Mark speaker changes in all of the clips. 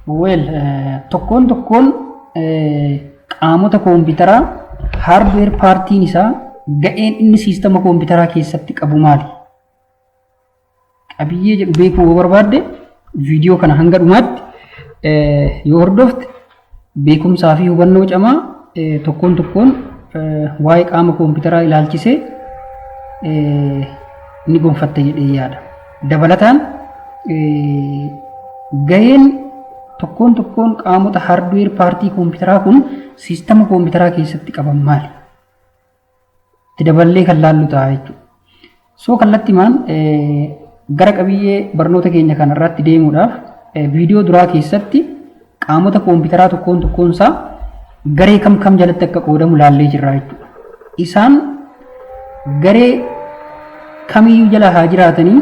Speaker 1: Well, tokkoon tokkoon qaamota koompitaraa, hardware partiin isaa, ga'een inni siistama koompitaraa keessatti qabu maali? Qabiyyee jedhu beekuu yoo barbaadde, viidiyoo kana hanga dhumaatti yoo hordofte, beekumsaa fi hubannoo cimaa tokkoon tokkoon waa'ee qaama koompitaraa ilaalchisee ni gonfatta jedhee yaada. Dabalataan ga'een tokkoon tokkoon qaamota hardware partii koompitaraa kun siistama koompitaraa keessatti qaban maali? Itti daballee kan laallu ta'a jechuudha. So kallattimaan gara qabiyyee barnoota keenya kanarratti deemuudhaaf, viidiyoo duraa keessatti qaamota koompitaraa tokkoon tokkoon isaa garee kam kam jalatti akka qoodamu laallee jirra jechuudha. Isaan garee kamiyyuu jala haa jiraatanii,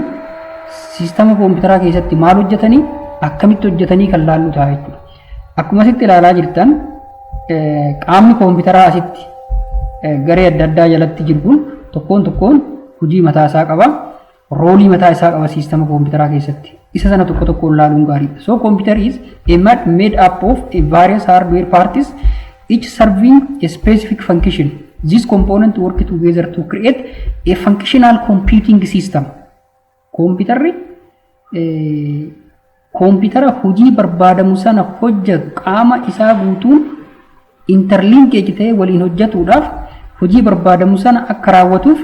Speaker 1: siistama koompitaraa keessatti maal hojjetanii, akkamitti hojjetanii kan laallu ta'a jechuudha. Akkuma asitti ilaalaa jirtan, qaamni koompitaraa asitti garee adda addaa jalatti jiru kun tokkoon tokkoon hojii mataa isaa qaba. Roleii mataa isaa qaba siistama koompitaraa keessatti. Isa sana tokko tokkoon laaluun gaariidha. So computer is a made up of a various hardware parts, each serving a specific function. This component work together to create a functional computing system. Koompitarri koompitara hojii barbaadamu sana hojjetu qaama isaa guutuun interlinkage ta'ee waliin hojjetuudhaaf, hojii barbaadamu sana akka raawwatuuf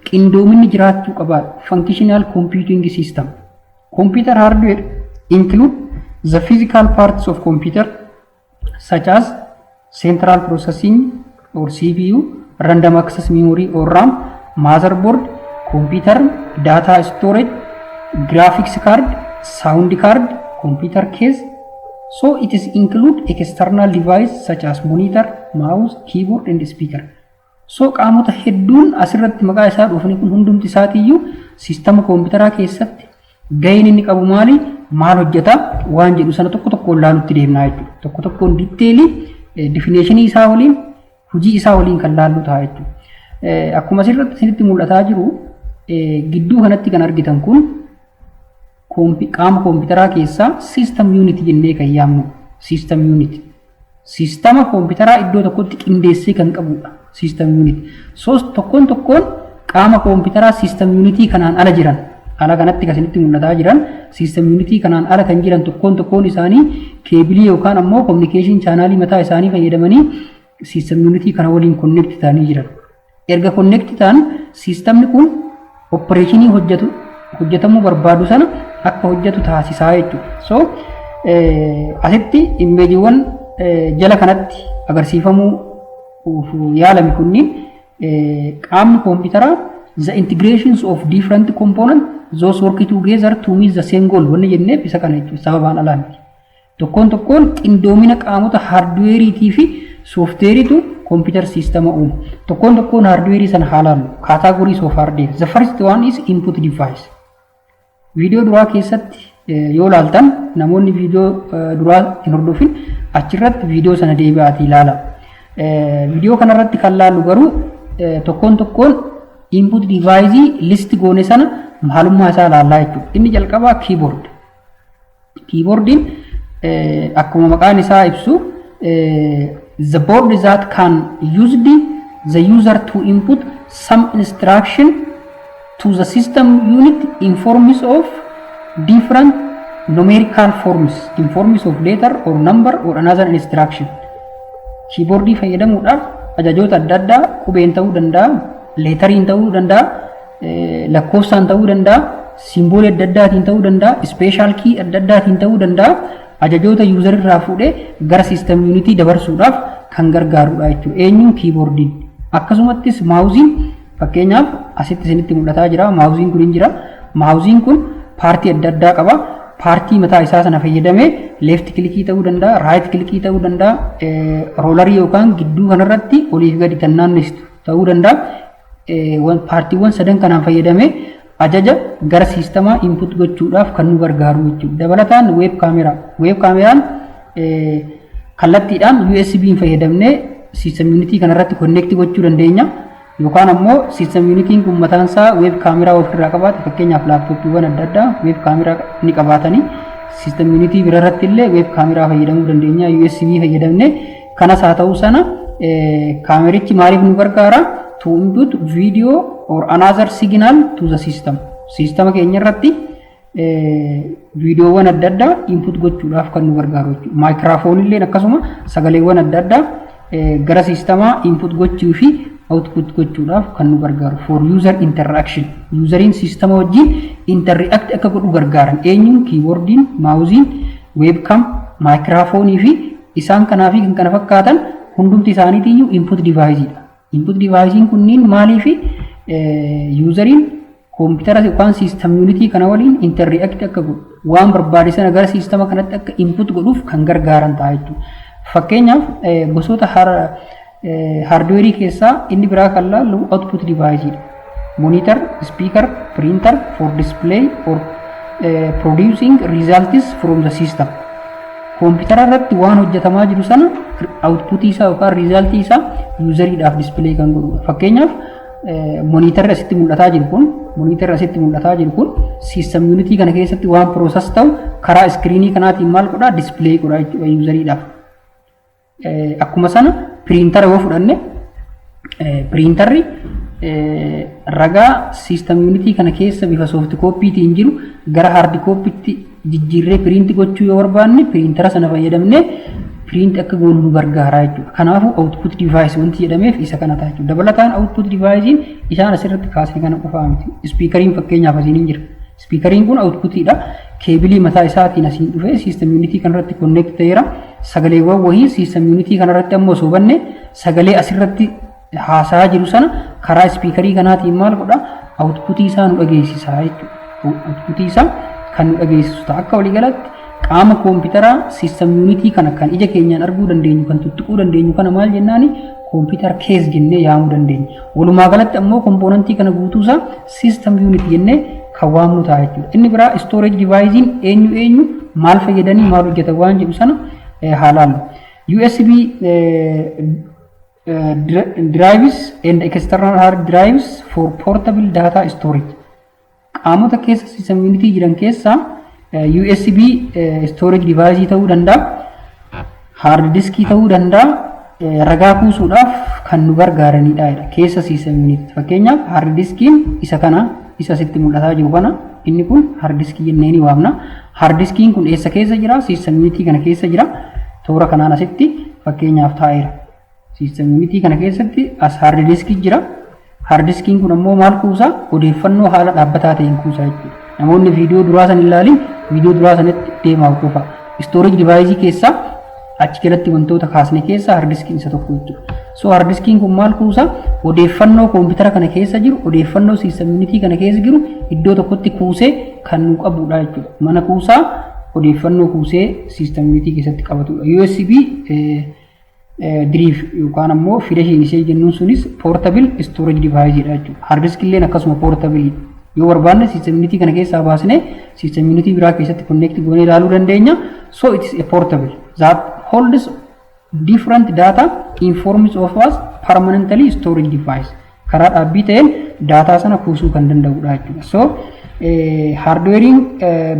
Speaker 1: qindoominni jiraachuu qaba. Functional computing system. Computer hardware include the physical parts of computer such as central processing or CPU, random access memory or RAM, motherboard, computer, data storage, graphics card, sound card, computer case. So it is include external device such as monitor, mouse, keyboard and speaker. So qaamota hedduun asirratti maqaa isaa dhufni kun hundumti isaatiiyyuu siistama koompitaraa keessatti gaheen inni qabu maali, maal hojjeta waan jedhu sana tokko tokkoon laalutti deemnaa jechuudha. Tokko tokkoon detailii definitionii isaa waliin, hojii isaa waliin kan laallu ta'a jechuudha. Akkuma asirratti isinitti mul'ataa jiru, gidduu kanatti kan argitan kun qaama koompitaraa keessaa system unit jennee kan yaamnu. System unit siistama koompitaraa iddoo tokkotti qindeessee kan qabudha. System unit. So tokkoon tokkoon qaama koompitaraa system unitii kanaan ala jiran, ala kanatti kan isinitti mul'ataa jiran, system unitii kanaan ala kan jiran tokkoon tokkoon isaanii cableii yookaan ammoo communication channelii mataa isaanii fayyadamanii system unitii kana waliin connect ta'anii jiran. Erga connect ta'an, siistamni kun operationii hojjetu hojjetamuu barbaadu sana akka hojjetu taasisaa jechuudha. So asitti imageiiwwan jala kanatti agarsiifamuu yaalame kunniin, qaamni koompitaraa the integrations of different components those work together to meet the same goal wanni jenneef isa kana jechuudha, sababaan alaa miti. Tokkoon tokkoon qindoomina qaamota hardwareiitii fi softwareiitu computer system uuma. Tokkoon tokkoon hardwareii sana haa laallu. Categories of hardware. The first one is input device. Viidiyoo duraa keessatti yoo laaltan, namoonni viidiyoo duraa hin hordofin achirratti viidiyoo sana deebi'aatii ilaala. Viidiyoo kanarratti kan laallu garuu tokkoon tokkoon input device list goone sana maalummaa isaa ilaallaa jechuudha. Inni jalqabaa keyboard. Keyboardiin akkuma maqaan isaa ibsu, the board that can use the user to input some instruction to the system unit in forms of different numerical forms, in forms of letter or number or another instruction. Keyboardii fayyadamuudhaaf ajajoota adda addaa qubeen ta'uu danda'a, letteriin ta'uu danda'a, lakkoofsaan ta'uu danda'a, symbolii adda addaatiin ta'uu danda'a, special key adda addaatiin ta'uu danda'a. Ajajoota user irraa fuudhee gara system unitii dabarsuudhaaf kan gargaarudha jechuudha. Eenyuun? Keyboardiin. Akkasumattis mouseiin, fakkeenyaaf asitti isinitti mul'ataa jira. Mouseiin kun hin jira. Mouseiin kun partii adda addaa qaba. Partii mataa isaa sana fayyadamee left clickii ta'uu danda'a, right clickii ta'uu danda'a, rollerii yookaan gidduu kanarratti oliif gadi kan naannessitu ta'uu danda'a. Partiiwwan sadan kanaan fayyadamee ajaja gara siistamaa input gochuudhaaf kan nu gargaaru jechuudha. Dabalataan web camera. Web cameraan kallattiidhaan USB fayyadamnee system unitii kanarratti connect gochuu dandeenya. Yookaan ammoo system unitiin kun mataan isaa web camera ofirraa qabaate, fakkeenyaaf laptopiiwwan adda addaa web camera ni qabaatanii, System unitii bira irratti illee web camera fayyadamuu dandeenya, USB fayyadamne. Kanas haa ta'u sana, kaamerichi maaliif nu gargaara? To input video or another signal to the system. Sistema keenya irratti viidiyoowwan adda addaa input gochuudhaaf kan nu gargaaru jechuudha. Maayikiraafoon illee akkasuma sagaleewwan adda addaa gara sistemaa input gochuu fi output gochuudhaaf kan nu gargaaru, for user interaction. Useriin sistema wajjin interact akka godhu gargaaran eenyuun? Keyboardiin, mouseiin, webcam, maayikiraafoonii fi isaan kanaa fi kan kana fakkaatan hundumti isaaniitiyyuu input deviceidha. Input devicein kunniin maaliifi useriin koompitara yookaan system unitii kana waliin interact akka godhu, waan barbaade sana gara siistama kanatti akka input godhuuf kan gargaaran ta'a jechuudha. Fakkeenyaaf, gosoota hardwareii keessaa inni biraa kan laallu output deviceidha. Monitor, speaker, printer for display or producing results from the system. Koompitara irratti waan hojjetamaa jiru sana outputii isaa yookaan resultii isaa useriidhaaf display kan godhudha. Fakkeenyaaf, monitorri asitti mul'ataa jiru kun system unitii kana keessatti waan process ta'u karaa screenii kanaatiin maal godhaa? Display godhaa jechuudha useriidhaaf. Akkuma sana printera yoo fudhanne, printerri ragaa system unitii kana keessa bifa soft copytiin jiru gara hard copytti jijjiirree print gochuu yoo barbaanne, printera sana fayyadamnee print akka goonu nu gargaara jechuudha. Kanaafuu output device wanti jedhameef isa kana ta'a jechuudha. Dabalataan output devicein isaan asirratti kaasne kana qofaa miti. Speakeriin fakkeenyaaf asiin hin jira. Speakeriin kun outputiidha. Cableii mataa isaatiin asiin dhufee system unitii kanarratti connect ta'eera. Sagaleewwan wahii system unitii kanarratti ammoo osoo banne, sagalee asirratti haasaa jiru sana karaa speakerii kanaatiin maal godha? Outputii isaa nu dhageessisa jechuudha. Outputii isaa kan nu dhageessisu ta'a. Akka waliigalatti qaama koompiitaraa system unitii kana kan ija keenyaan arguu dandeenyu, kan tuttuquu dandeenyu kana maal jennaani? Computer case jennee yaamuu dandeenya. Walumaa galatti ammoo componentii kana guutuusaa system unit jennee kan waamnu ta'a jechuudha. Inni biraa storage devicein eenyu eenyu, maal fayyadanii, maal hojjetan waan jedhu sana haa laallu. USB drives and external hard drives for portable data storage. Qaamota keessa system unitii jiran keessaa USB storage device ta'uu danda'a, hard diskii ta'uu danda'a, ragaa kuusuudhaaf kan nu gargaaranidha keessa system unit. Fakkeenyaaf, hard diskiin isa kana, isa asitti mul'ataa jiru kana, inni kun hard diskii jennee ni waamna. Hard diskiin kun eessa keessa jira? System unitii kana keessa jira. Toora kanaan asitti fakkeenyaaf taa'eera. System unitii kana keessatti as hard diskii jira. Hard diskiin kun ammoo maal kuusaa? Odeeffannoo haala dhaabbataa ta'een kuusaa jechuudha. Namoonni viidiyoo duraa san ilaalin, viidiyoo duraa sanatti deemaa qofa. Storage device keessaa achi jalatti wantoota kaasne keessaa hard diskiin isa tokko jechuudha. So hard diskiin kun maal kuusaa? Odeeffannoo koompitara kana keessa jiru, odeeffannoo system unitii kana keessa jiru iddoo tokkotti kuusee kan nu qabudha jechuudha. Mana kuusaa odeeffannoo kuusee system unitii keessatti qabatudha. USB drive yookaan ammoo flashiin ishee jennuun sunis portable storage device dha jechuudha. Hard disk illeen akkasuma portable, yoo barbaanne system unitii kana keessaa baasnee system unitii biraa keessatti connect goonee ilaaluu dandeenya. So it is a portable that holds different data in forms of as permanently storage device. Karaa dhaabbii ta'een daataa sana kuusuu kan danda'udha jechuudha. So hardwareiin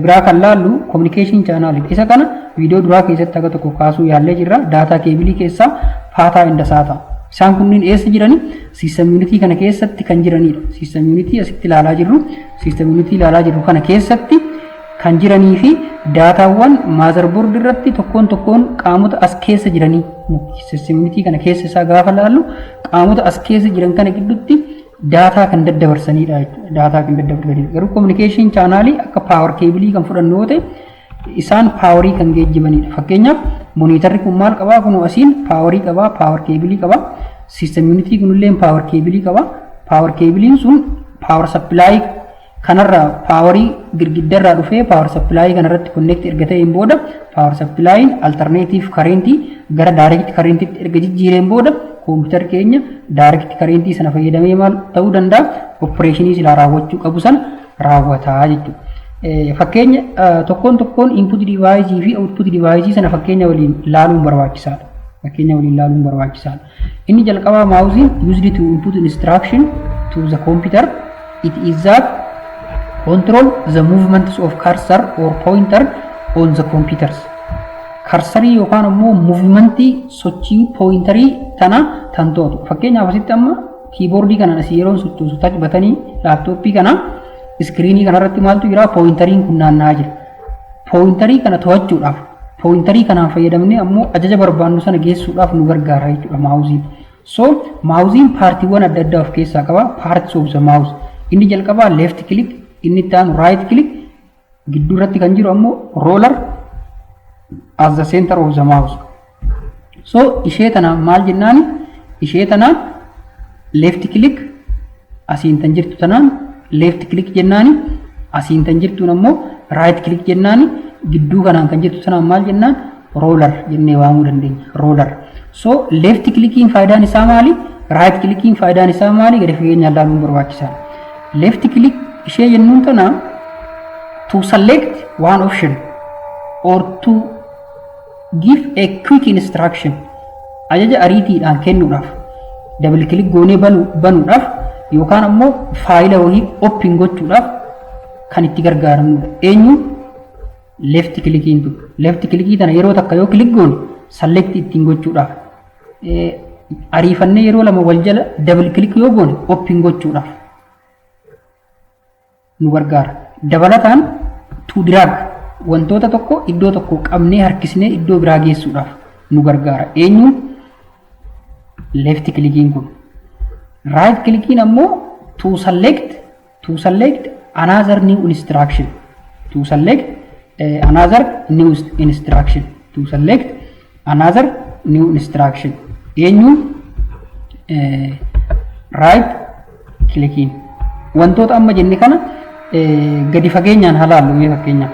Speaker 1: biraa kan laallu communication channel. Isa kana viidiyoo duraa keessatti akka tokko kaasuu yaallee jirra. Data cableii keessaa PATA and SATA. Isaan kunniin eessa jirani? System unitii kana keessatti kan jiranidha. System unitii asitti ilaalaa jirru, system unitii ilaalaa jirru kana keessatti kan jiranii fi daataawwan motherboard irratti tokkoon tokkoon qaamota as keessa jiranii, system unitii kana keessa isaa gaafa laallu, qaamota as keessa jiran kana gidduutti daataa kan daddabarsanidha jechuudha. Daataa kan daddabarsanidha. Garuu communication channelii akka power cableii kan fudhannu yoo ta'e, isaan powerii kan geejjibanidha. Fakkeenyaaf, monitorri kun maal qabaa? Kun asiin powerii qabaa, power cableii qabaa. System unitii kunillee power cableii qabaa. Power cableiin sun power supplyii kanarraa, powerii girgiddarraa dhufee power supplyii kanarratti connect erga ta'een booda, power supplyiin alternative currentii gara direct currentiitti erga jijjiireen booda, koompitara keenya direct currentii sana fayyadamee maal ta'uu danda'a? Operationii silaa raawwachuu qabu sana raawwataa jechuudha. Fakkeenya tokkoon tokkoon input device fi output device sana fakkeenya waliin ilaaluun barbaachisaadha. Fakkeenya waliin ilaaluun barbaachisaadha. Inni jalqabaa mouseiin used to input instruction to the computer. It is that control the movements of cursor or pointer on the computers. Cursorii yookaan immoo movementii, sochii pointerii tana tan to'atu. Fakkeenyaaf, asitti amma keyboardii kanaan asii yeroon sochoosu, touch buttonii laptopii kana, screenii kanarratti maaltu jira? Pointeriin kun naanna'aa jira. Pointerii kana to'achuudhaaf, pointerii kanaan fayyadamnee ammoo ajaja barbaannu sana geessuudhaaf nu gargaara jechuudha mouseiin. So mouseiin partiiwwan adda addaa of keessaa qaba. Parts of the mouse. Inni jalqabaa left click, inni itti aanu right click, gidduu irratti kan jiru ammoo roller as the center of the mouse. So ishee tana maal jennaani? Ishee tanaan left click, asiin tan jirtu tanaan left click jennaani, asiin tan jirtuun ammoo right click jennaani, gidduu kanaan kan jirtu tanaan maal jennaan? Roller jennee waamuu dandeenya. Roller. So left clickiin faayidaan isaa maali? Right clickiin faayidaan isaa maali? Gadi fageenyaan ilaaluun barbaachisaadha. Left click ishee jennuun tana to select one option or to give a quick instruction, ajaja ariitiidhaan kennuudhaaf, double click goonee banuudhaaf yookaan ammoo faayila wayii open gochuudhaaf kan itti gargaaramnudha. Eenyu? Left clickiin tun. Left clickii tana yeroo takka yoo click goone select ittiin gochuudhaaf. Ariifannee yeroo lama wal jala double click yoo goone open gochuudhaaf nu gargaara. Dabalataan to drag, wantoota tokko iddoo tokko qabnee harkisnee iddoo biraa geessuudhaaf nu gargaara. Eenyu? Left clickiin kun. Right clickiin ammoo to select another new instruction, to select another new instruction, to select another new instruction. Eenyu? Right clickiin. Wantoota amma jenne kana gadi fageenyaan haa laallu. Mee fakkeenyaaf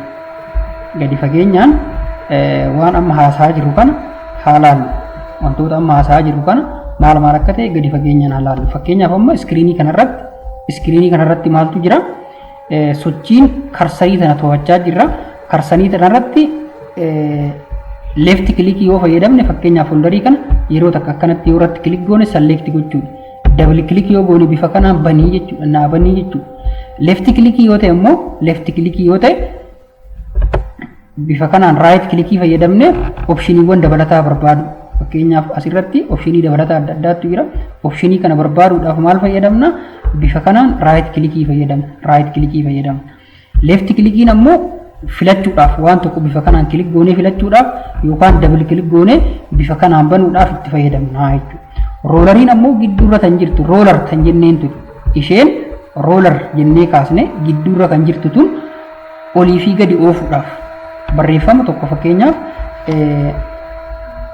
Speaker 1: gadi fageenyaan waan amma haasaa jiru kana haa laallu. Wantoota amma haasaa jiru kana maal maal akka ta'e gadi fageenyaan haa laallu. Fakkeenyaaf, amma screenii kanarratti maaltu jira? Sochiin cursorii tana to'achaa jirra. Cursorii tanarratti left clickii yoo fayyadamne, fakkeenyaaf folderii kana yeroo takka akkanatti yoo irratti click goone select gochuudha. Double click yoo goone bifa kanaan banii jechuudha, naa banii jechuudha. Left clickii yoo ta'e immoo, left clickii yoo ta'e, bifa kanaan right clickii fayyadamne optioniiwwan dabalataa barbaadu. Fakkeenyaaf, asirratti optionii dabalataa adda addaatu jira. Optionii kana barbaaduudhaaf maal fayyadamna? Bifa kanaan right clickii fayyadamna. Right clickii fayyadamna. Left clickiin ammoo filachuudhaaf, waan tokko bifa kanaan click goonee filachuudhaaf yookaan double click goonee bifa kanaan banuudhaaf itti fayyadamna jechuudha. Rolleriin ammoo gidduurra kan jirtu, roller kan jenneen tun, isheen roller jennee kaasne gidduurra kan jirtu tun olii fi gadi oofuudhaaf, barreeffama tokko, fakkeenyaaf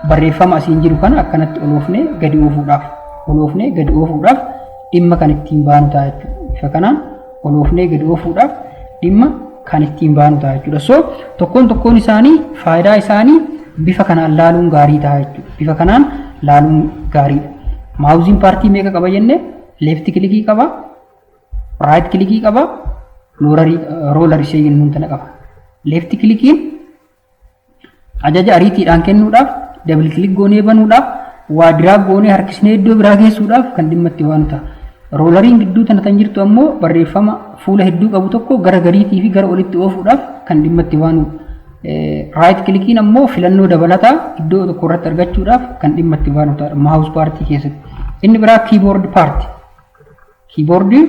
Speaker 1: barreeffama asiin jiru kana akkanatti ol oofnee gadi oofuudhaaf, ol oofnee gadi oofuudhaaf dhimma kan ittiin baanu ta'a jechuudha. Bifa kanaan ol oofnee gadi oofuudhaaf dhimma kan ittiin baanu ta'a jechuudha. So tokkoon tokkoon isaanii faayidaa isaanii bifa kanaan laaluun gaarii ta'a jechuudha. Bifa kanaan laaluun gaariidha. Mouseiin partii meeqa qaba jenne? Left clickii qaba, right clickii qaba, roller ishee jennuun tana qaba. Left clickiin ajaja ariitiidhaan kennuudhaaf, double click goonee banuudhaaf, waa drag goonee harkisnee iddoo biraa geessuudhaaf kan dhimma itti baanu ta'a. Rolleriin gidduu tana kan jirtu ammoo barreeffama fuula hedduu qabu tokko gara gadiitii fi gara olitti oofuudhaaf kan dhimma itti baanudha. Right clickiin ammoo filannoo dabalataa iddoo tokko irratti argachuudhaaf kan dhimma itti baanu ta'a mouse partii keessatti. Inni biraa keyboard partii. Keyboardiin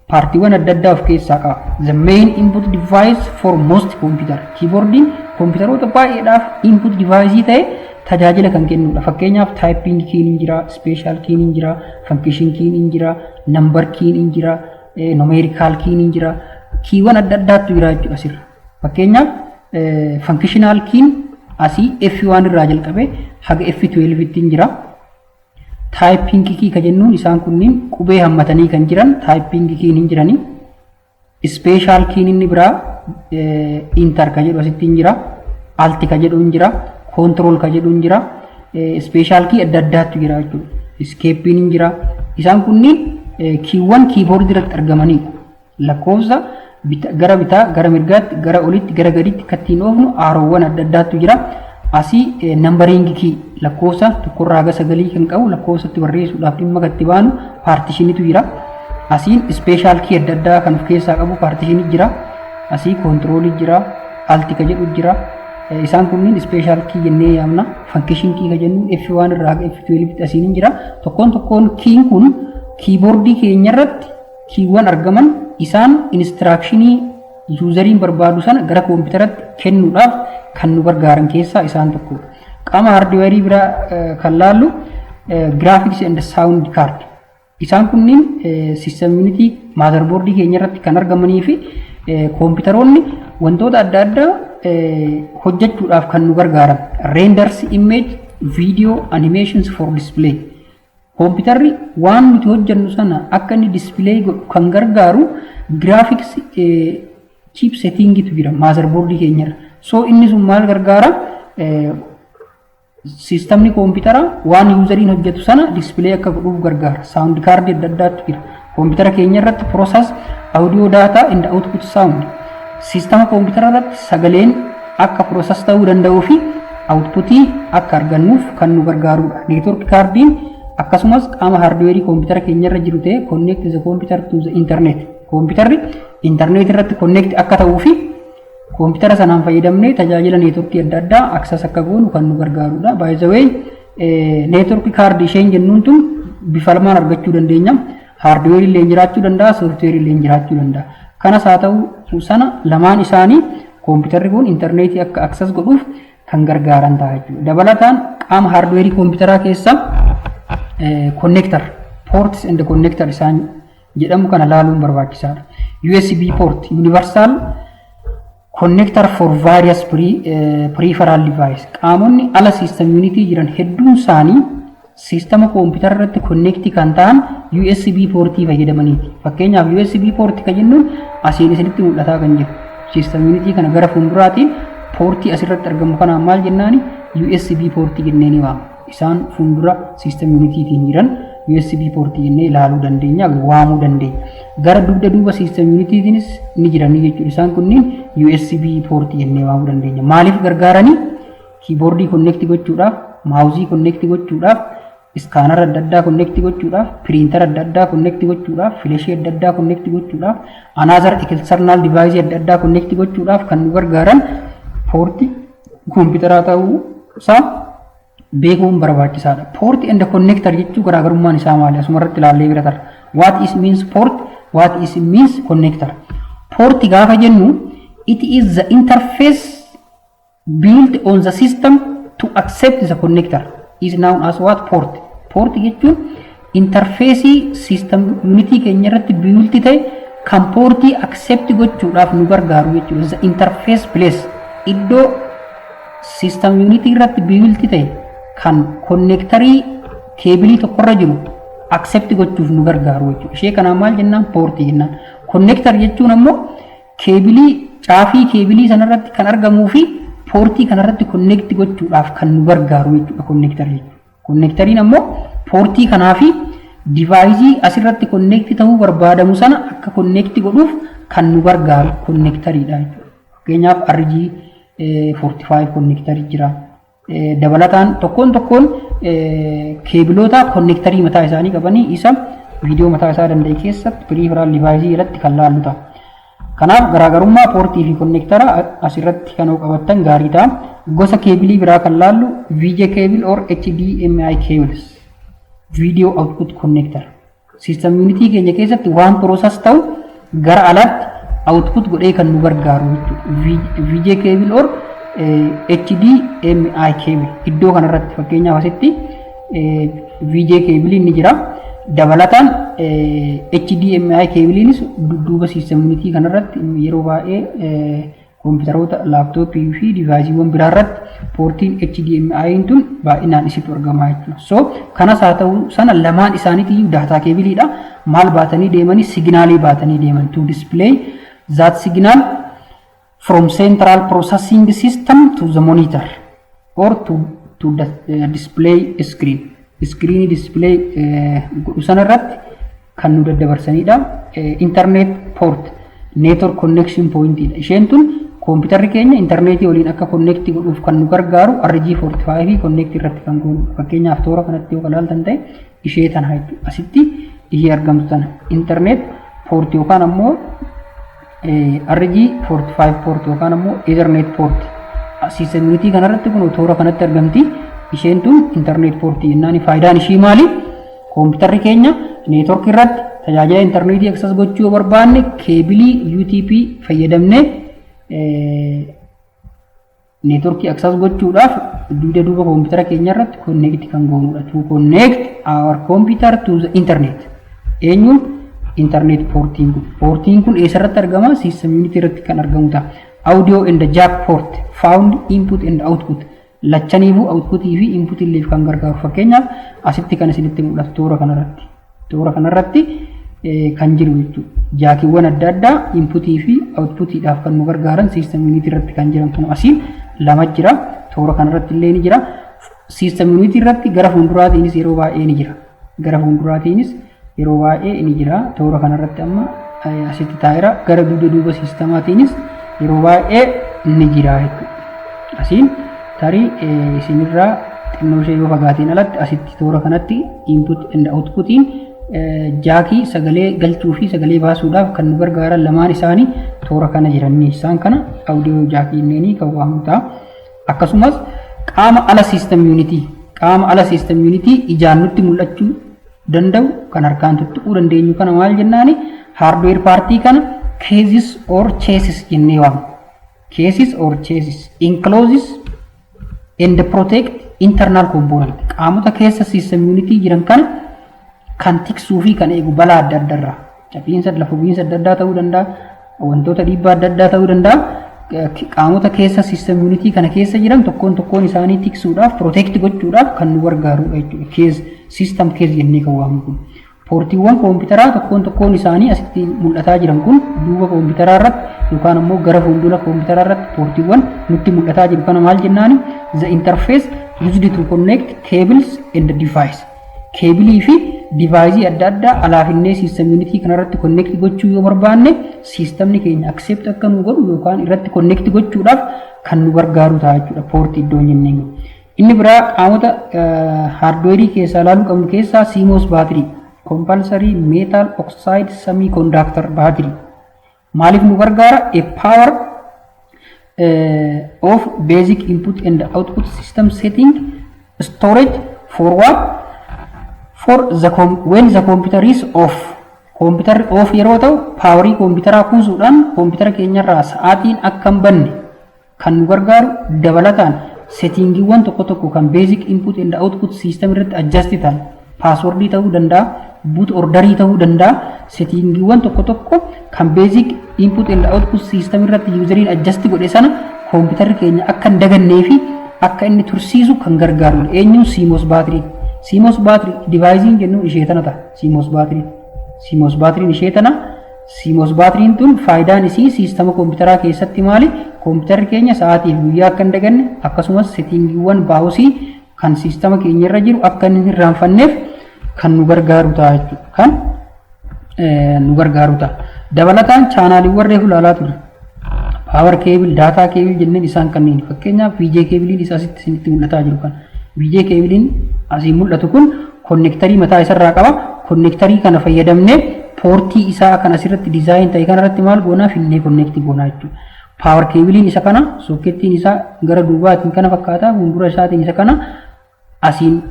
Speaker 1: partiiwwan adda addaa of keessaa qaba. The main input device for most computer. Keyboardiin kompiitaroota baay'eedhaaf input device ta'e tajaajila kan kennudha. Fakkeenyaaf, typing keyin hin jira, special keyin hin jira, function keyin hin jira, number keyin hin jira, numerical keyin hin jira. Keywwan adda addaatu jira jechuudha asirra. Fakkeenyaaf, functional keyin asii F1 irraa jalqabee haga F12 tti hin jira. Typing key ka jennuun isaan kunniin qubee hammatanii kan jiran typing keyin hin jiranii. Special keyin inni biraa enter ka jedhu asitti hin jira. Alt ka jedhu hin jira. Control ka jedhu hin jira. Special key adda addaatu jira jechuudha. Escapeiin hin jira. Isaan kunniin keywwan keyboardii irratti argamanidha. Lakkoofsa gara bitaa, gara mirgaatti, gara olitti, gara gaditti kan ittiin oofnu arrowwan adda addaatu jira. Asii numbering key, lakkoofsa tokkorraa haga sagalii kan qabu lakkoofsatti barreessuudhaaf dhimma kan itti baanu partitionitu jira. Asiin special key adda addaa kan of keessaa qabu partitionii jira. Asii controlii jira. Alt ka jedhu jira. Isaan kunniin special key jennee yaamna. Function key ka jennu F1 irraa haga F12 asiin hin jira. Tokkoon tokkoon keyn kun keyboardii keenya irratti keywwan argaman isaan instructionii useriin barbaadu sana gara kompiitaratti kennuudhaaf kan nu gargaaran keessaa isaan tokkodha. Qaama hardwareii biraa kan laallu graphics and sound card. Isaan kunniin system unitii motherboardii keenya irratti kan argamanii fi kompiitaroonni wantoota adda addaa hojjechuudhaaf kan nu gargaaran. Renders image, video, animations for display. Kompiitarri waan nuti hojjennu sana akka inni display godhu kan gargaaru graphics chip settingitu jira motherboardii keenyarra. So inni sun maal gargaara? Systemni kompiitara waan useriin hojjetu sana display akka godhuuf gargaara. Sound cardii adda addaatu jira. Kompiitara keenya irratti process audio data and output sound. Systema kompiitara irratti sagaleen akka process ta'uu danda'uu fi outputii akka argannuuf kan nu gargaarudha. Network cardiin akkasumas qaama hardwareii kompiitara keenya irra jiru ta'e connect the computer to the internet. Kompiitarri internet irratti connect akka ta'uu fi kompiitara sanaan fayyadamnee tajaajila networkii adda addaa access akka goonu kan nu gargaarudha. By the way, network cardii isheen jennuun tun bifa lamaan argachuu dandeenya. Hardwareii illee jiraachuu danda'a, softwareii illee jiraachuu danda'a. Kanas haa ta'u sana lamaan isaanii kompiitarri kun intarneetii akka access godhuuf kan gargaaran ta'a jechuudha. Dabalataan qaama hardwareii kompiitaraa keessa connector, ports and connector isaan jedhamu kana laaluun barbaachisaadha. USB port, universal connector for various peripheral device. Qaamonni ala system unitii jiran hedduun isaanii systema koompitara irratti connect kan ta'an USB portii fayyadamaniiti. Fakkeenyaaf, USB portii kan jennuun asiin isinitti mul'ataa kan jiru. System unitii kana gara fuulduraatiin portii asirratti argamu kanaan maal jennaani? USB portii jennee ni waamna. Isaan fuuldura system unitiitiin jiran USB portii jennee ilaaluu dandeenya, waamuu dandeenya. Gara dugda duuba system unitiitiinis ni jiranii jechuudha. Isaan kunniin USB portii jennee waamuu dandeenya. Maaliif gargaaranii? Keyboardii connect gochuudhaaf, mouseii connect gochuudhaaf, scanner adda addaa connect gochuudhaaf, printer adda addaa connect gochuudhaaf, flashii adda addaa connect gochuudhaaf, another external device adda addaa connect gochuudhaaf kan nu gargaaran portii kompiitaraa ta'uu isaa beekuun barbaachisaadha. Port and connector jechuu garaagarummaan isaa maali? Asuma irratti ilaallee bira tarra. What is means port? What is means connector? Port gaafa jennu, it is the interface built on the system to accept the connector is known as what? Port. Port jechuun interfaceii system unitii keenya irratti built ta'e kan portii accept gochuudhaaf nu gargaaru jechuudha. The interface place, iddoo system unitii irratti built ta'e kan connectorii cableii tokkorra jiru accept gochuuf nu gargaaru jechuudha. Ishee kanaan maal jennaan? Portii jennaan. Connector jechuun ammoo cableii, caafii cableii sanarratti kan argamuu fi portii kanarratti connect gochuudhaaf kan nu gargaaru jechuudha connector jechuudha. Connectoriin ammoo portii kanaa fi deviceii asirratti connect ta'uu barbaadamu sana akka connect godhuuf kan nu gargaaru connectoriidha jechuudha. Fakkeenyaaf, RJ 45 connectorii jira. Dabalataan tokkoon tokkoon cableoota connectorii mataa isaanii qabanii isa viidiyoo mataa isaa danda'e keessatti peripheral deviceii irratti kan laallu ta'a. Kanaaf garaagarummaa portii fi connectora asirratti kan qabattan gaarii ta'a. Gosa cableii biraa kan laallu VGA cable or HDMI cables. Video output connector. System unitii keenya keessatti waan process ta'u gara alaatti output godhee kan nu gargaaru jechuudha. VGA cable or HDMI cable iddoo kanarratti, fakkeenyaaf, asitti VGA cable ni jira. Dabalataan HDMI cableiinis dudduuba system unitii kanarratti yeroo baay'ee kompiitaroota laptopii fi deviceiiwwan biraa irratti portiin HDMI tun baay'inaan isitti argama jechuudha. So kanas haa ta'u sana lamaan isaaniitiyyuu data cableiidha. Maal baatanii deemanii? Signalii baatanii deeman, to display that signal from central processing system to the monitor or to the display screen. Screen display godhu sanarratti kan nu daddabarsanidha. Internet port network connection pointidha. Isheen tun kompiitarri keenya intarneetii waliin akka connect godhuuf kan nu gargaaru RJ45 fi connect irratti kan goonu. Fakkeenyaaf, toora kanatti yoo ilaaltan ta'e ishee tana jechuudha. Asitti ishee argamtu tana internet port yookaan ammoo RJ45 port yookaan ammoo Ethernet port. System unit kanarratti kun toora kanatti argamti. Isheen tun internet port jennaan. Faayidaan ishii maali? Kompiitarri keenya network irratti tajaajila intarneetii access gochuu yoo barbaanne, keebilii UTP fayyadamnee networkii access gochuudhaaf dugda duuba koompitara keenya irratti connect kan goonudha. To connect our computer to the internet. Eenyuun? Internet portiin kun. Portiin kun eessarratti argama? System unit irratti kan argamu ta'a. Audio and jack port found input and output. Lachaniifuu outputii fi input illee kan gargaaru, fakkeenyaaf asitti kan isinitti mul'atu toora kanarratti. Toora kanarratti kan jiru jechuudha. Jackiiwwan adda addaa inputii fi outputiidhaaf kan nu gargaaran system unit irratti kan jiran kun asiin lama jira. Toora kanarratti illee ni jira. System unit irratti gara fuulduraatiinis yeroo baay'ee ni jira. Gara fuulduraatiinis yeroo baay'ee ni jira. Toora kanarratti amma asitti taa'eera. Gara dugda duuba siistamaatiinis yeroo baay'ee ni jira jechuudha. Asiin tarii isinirraa xinnoo ishee yoo fagaateen alatti asitti toora kanatti input and outputiin jackii sagalee galchuu fi sagalee baasuudhaaf kan nu gargaaran lamaan isaanii toora kana jiranii, isaan kana audio jackii inneenii kan waamu ta'a. Akkasumas qaama ala system unitii, qaama ala system unitii ijaan nutti mul'achuu danda'u, kan harkaan tuttuquu dandeenyu kana maal jennaani? Hardware partii kana cases or chassis jennee waamna. Cases or chassis encloses and protect internal component. Qaamota keessa system unitii jiran kana kan tiksuu fi kan eegu balaa adda addaa irraa, cabiinsa, lafa bu'iinsa adda addaa ta'uu danda'a, wantoota dhiibbaa adda addaa ta'uu danda'a. Qaamota keessa system unitii kana keessa jiran tokkoon tokkoon isaanii tiksuudhaaf, protect gochuudhaaf kan nu gargaarudha jechuudha. Case, system case jennee kan waamnu kun. Poortiiwwan koompitaraa tokkoon tokkoon isaanii asitti mul'ataa jiran kun, duuba koompitaraa irratti yookaan ammoo gara fuuldura koompitaraa irratti poortiiwwan nutti mul'ataa jiru kana maal jennaani? The interface used to connect cables and device. Keebilii fi deviceii adda addaa alaafinnee system unitii kanarratti connect gochuu yoo barbaanne, siistamni keenya accept akka nu godhu yookaan irratti connect gochuudhaaf kan nu gargaaru ta'a jechuudha poortii iddoon jenneen. Inni biraa qaamota hardwareii keessaa ilaaluu qabnu keessaa CMOS battery, compulsory metal oxide semiconductor battery. Maaliif nu gargaara? A power of basic input and output system setting storage for what? For the when the computer is off. Computerri off yeroo ta'u powerii kompiitaraa kuusuudhaan koompitara keenyarraa sa'aatiin akka hin banne kan nu gargaaru, dabalataan settingiiwwan tokko tokko kan basic input and output system irratti adjust ta'an, passwordii ta'uu danda'a, boot orderii ta'uu danda'a, settingiiwwan tokko tokko kan basic input and output system irratti useriin adjust godhe sana koompitarri keenya akka hin dagannee fi akka inni tursiisu kan gargaarudha. Eenyuun? CMOS battery. CMOS battery deviceiin jennuun ishee tana ta'a. CMOS battery. CMOS batteryn ishee tana. CMOS batteryn tun faayidaan isii siistama koompitaraa keessatti maali? Koompitarri keenya sa'aatiif guyyaa akka hin daganne, akkasumas settingiiwwan BIOSii kan siistama keenya irra jiru akka inni hin irraanfanneef kan nu gargaaru ta'a jechuudha. Kan nu gargaaru ta'a. Dabalataan channeliiwwan reefu ilaalaa turre. Power cable, data cable jenneen isaan kanneen, fakkeenyaaf VGA cableiin isaa asitti isinitti mul'ataa jiru kana. VGA cableiin asii mul'atu kun connectorii mataa isarraa qaba. Connectorii kana fayyadamnee poortii isaa kan asirratti design ta'e kanarratti maal goonaa? Finnee connect goonaa jechuudha. Power cableiin isa kana, socketiin isaa gara duubaatiin kana fakkaata, fuuldura isaatiin isa kana asiin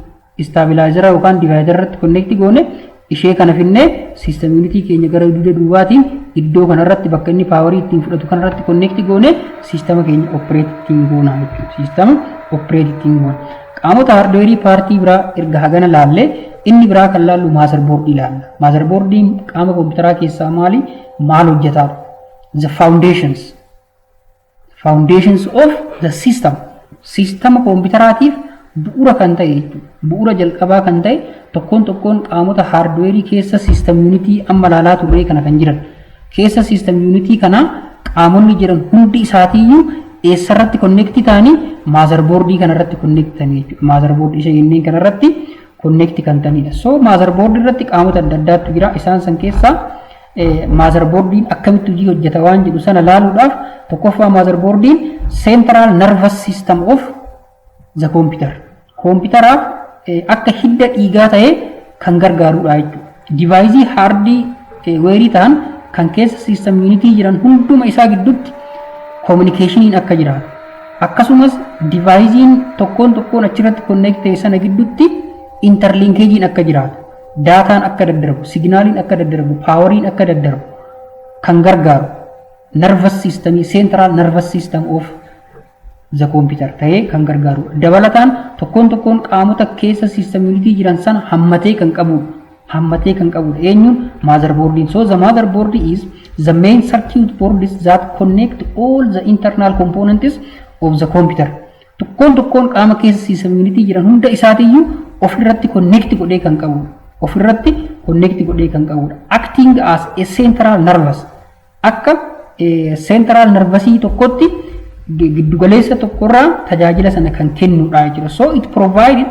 Speaker 1: stabilizera yookaan dividera irratti connect goone, ishee kana finnee system unitii keenya gara dugda duubaatiin iddoo kanarratti bakka inni powerii ittiin fudhatu kanarratti connect goone siistama keenya operate ittiin goona jechuudha. Siistama operate ittiin goona. Qaamota hardwareii partii biraa erga hagana laallee, inni biraa kan laallu motherboardii ilaalla. Motherboardiin qaama kompiitaraa keessaa maali? Maal hojjetaa? The foundations of the system. Siistama kompiitaraatiif bu'uura kan ta'e jechuudha. Bu'uura jalqabaa kan ta'e tokkoon tokkoon qaamota hardwareii keessa system unitii amma laalaa turree kana kan jiran. Keessa system unitii kana qaamonni jiran hundi isaatiiyyuu eessarratti connect ta'anii? Motherboardii kanarratti connect ta'anii jechuudha. Motherboardii isa jenneen kanarratti connect kan ta'anidha. So motherboardii irratti qaamota adda addaatu jira. Isaan san keessaa motherboardiin akkamitti hojii hojjeta waan jedhu sana laaluudhaaf, tokkoffaa motherboardiin central nervous system of the computer. Koompitaraaf akka hidda dhiigaa ta'ee kan gargaarudha jechuudha. Deviceii hardwareii ta'an kan keessa system unitii jiran hunduma isaa gidduutti communicationiin akka jiraatu. Akkasumas deviceiin tokkoon tokkoon achirratti connect ta'e sana gidduutti interlinkageiin akka jiraatu. Dataan akka daddarbu, signaliin akka daddarbu, poweriin akka daddarbu kan gargaaru nervous systemii, central nervous system of the computer ta'ee kan gargaaru. Dabalataan tokkoon tokkoon qaamota keessa system unitii jiran sana hammatee kan qabudha. Hammatee kan qabudha. Eenyuun? Motherboardiin. So the motherboard is the main circuit board that connect all the internal components of the computer. Tokkoon tokkoon qaama keessa system unitii jiran hunda isaatiiyyuu ofirratti connect godhee kan qabudha. Ofirratti connect godhee kan qabudha. Acting as a central nervous. Akka central nervousii tokkotti giddugaleessa tokkorraa tajaajila sana kan kennudha jechuudha. So it provided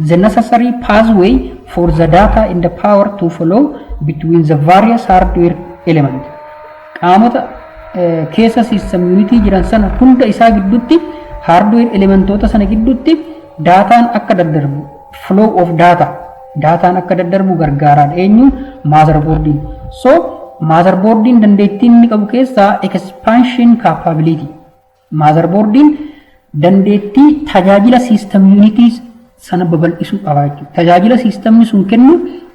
Speaker 1: the necessary pathway for the data and the power to flow between the various hardware elements. Qaamota keessa system unitii jiran sana hunda isaa gidduutti, hardware elementoota sana gidduutti dataan akka daddarbu, flow of data, dataan akka daddarbu gargaaraadha. Eenyuun? Motherboardiin. So motherboardiin dandeettii inni qabu keessaa expansion capability. Motherboardiin dandeettii tajaajila system unitii sana babal'isuu qaba jechuudha. Tajaajila systemni sun kennu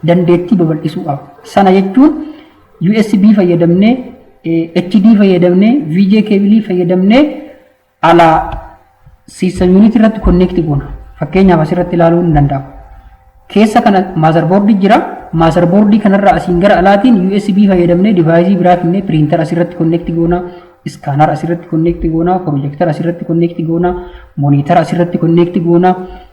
Speaker 1: dandeettii babal'isuu qaba. Sana jechuun USB fayyadamnee, HD fayyadamnee, VGA cableii fayyadamnee alaa system unitii irratti connect goona. Fakkeenyaaf asirratti ilaaluun ni danda'ama. Keessa kana motherboardii jira. Motherboardii kanarraa asiin gara alaatiin USB fayyadamnee deviceii biraa finnee printer asirratti connect goona. Scanner asirratti connect goona. Projector asirratti connect goona. Monitor asirratti connect goona.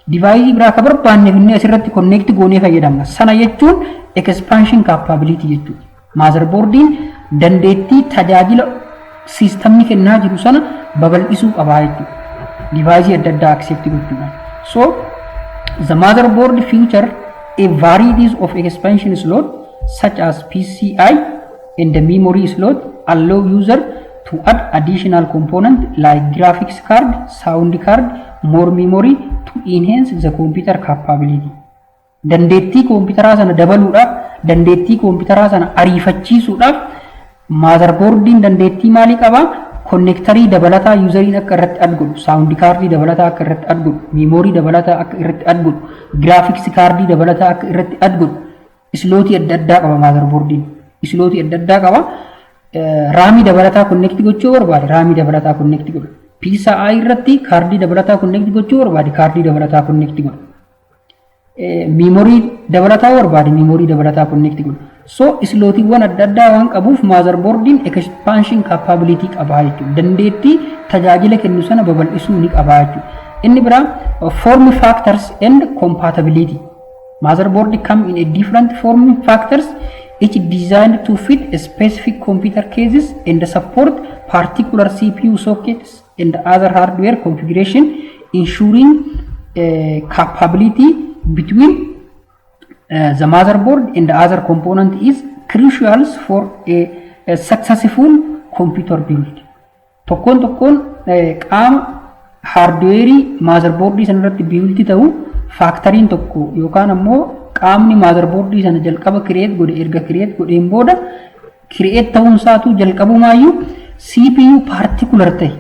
Speaker 1: Deviceii biraa ka barbaanne finnee asirratti connect goonee fayyadamna. Sana jechuun expansion capability jechuudha. Motherboardiin dandeettii tajaajila systemni kennaa jiru sana babal'isuu qabaa jechuudha. Deviceii adda addaa accept gochuudhaan. So the motherboard feature a varieties of expansion slot such as PCI and the memory slot allow user to add additional component like graphics card, sound card, more memory to enhance the computer capability. Dandeettii kompiitaraa sana dabaluudhaaf, dandeettii kompiitaraa sana ariifachiisuudhaaf motherboardiin dandeettii maalii qabaa? Connectorii dabalataa useriin akka irratti add godhu, sound cardii dabalataa akka irratti add godhu, memory dabalataa akka irratti add godhu, graphics cardii dabalataa akka irratti add godhu, slotii adda addaa qaba motherboardiin. Slotii adda addaa qaba. RAMii dabalataa connect gochuu barbaade, RAMii dabalataa connect godhu. PCI irratti cardii dabalataa connect gochuu barbaade, cardii dabalataa connect godhu. Memory dabalataa barbaade, memory dabalataa connect godhu. So slotiiwwan adda addaa waan qabuuf motherboardiin expansion capability qabaa jechuudha. Dandeettii tajaajila kennu sana babal'isuu ni qabaa jechuudha. Inni biraa form factors and compatibility. Motherboard come in a different form factors, each designed to fit a specific computer cases and support particular CPU sockets and other hardware configuration, ensuring capability between the motherboard and the other component is crucial for a successful computer build. Tokkoon tokkoon qaama hardwareii motherboardii sana irratti built ta'u, factoriin tokko yookaan ammoo qaamni motherboardii sana jalqaba create godhe, erga create godheen booda create ta'uun isaatu jalqabumaayyuu CPU particular ta'e